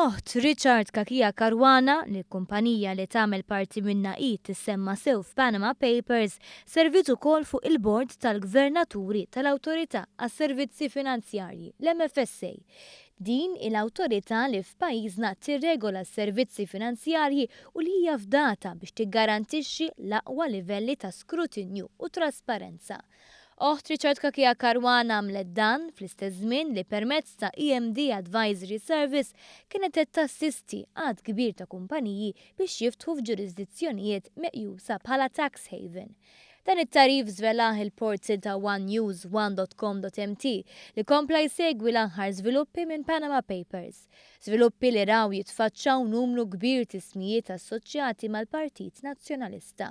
Oħt Richard Cachia Caruana, li l-kumpanija li tagħmel parti minnha hi tissemma sew f'Panama Papers, serviet ukoll fuq il-bord tal-gvernaturi tal-Awtorità għas-Servizzi Finanzjarji, l-MFSA. Din hi l-awtorità li f'pajjiżna tirregola s-servizzi finanzjarji u li hija fdata biex tiggarantixxi l-aqwa livelli ta' skrutinju u trasparenza. Oħt Richard Cachia Caruana għamlet dan fl-istess żmien li permezz ta' EMD Advisory Service kienet qed tassisti għadd kbir ta' kumpaniji biex jiftħu f'ġurisdizzjonijiet meqjusa bħala tax haven. Dan it-tagħrif żvelah il-portal ta' one News one dot com dot mt li kompla jsegwi l-aħħar żviluppi minn Panama Papers. Żviluppi li raw jitfaċċaw numru kbir t'ismijiet assoċjati mal-Partit Nazzjonalista.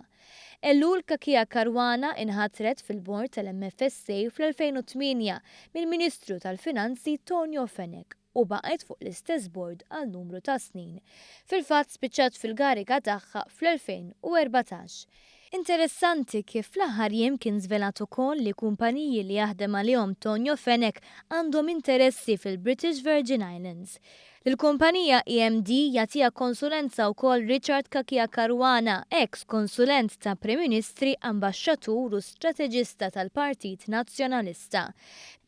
Ellul Cachia Caruana inħatret fil-bord tal-MFSA fl-2008 mill-Ministru tal-Finanzi Tonio Fenech u baqgħet fuq l-istess bord għal numru ta' snin. Fil-fatt spiċċat fil-kariga tagħha fl-2014. Interessanti kif fl-aħħar jiem kien żvelat ukoll li kumpaniji li jaħdem għalihom Tonio Fenech għandhom interessi fil-British Virgin Islands. Lill-kumpanija EMD jagħtiha konsulenza wkoll Richard Cachia Caruana, eks konsulent ta' Prim Ministri, ambaxxatur u strateġista tal-Partit Nazzjonalista.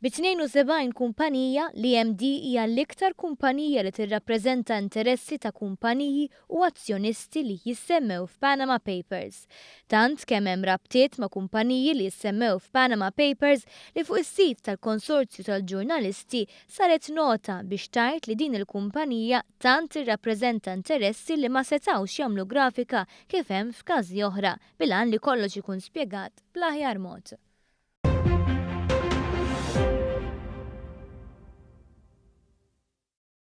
Bi 72 kumpanija, l-EMD hija l-iktar kumpanija li tirrappreżenta interessi ta' kumpaniji u azzjonisti li jissemmew f'Panama Papers. Tant kemm hemm rabtiet ma' kumpaniji li jissemmew f'Panama Papers li fuq is-sit tal-Konsorzju tal-Ġurnalisti saret nota biex tgħid li din il-kumpanija tant tirrappreżenta interessi li ma setgħux jagħmlu grafika kif hemm f'każi oħra bil-għan li kollox ikun spjegat bl-aħjar mod.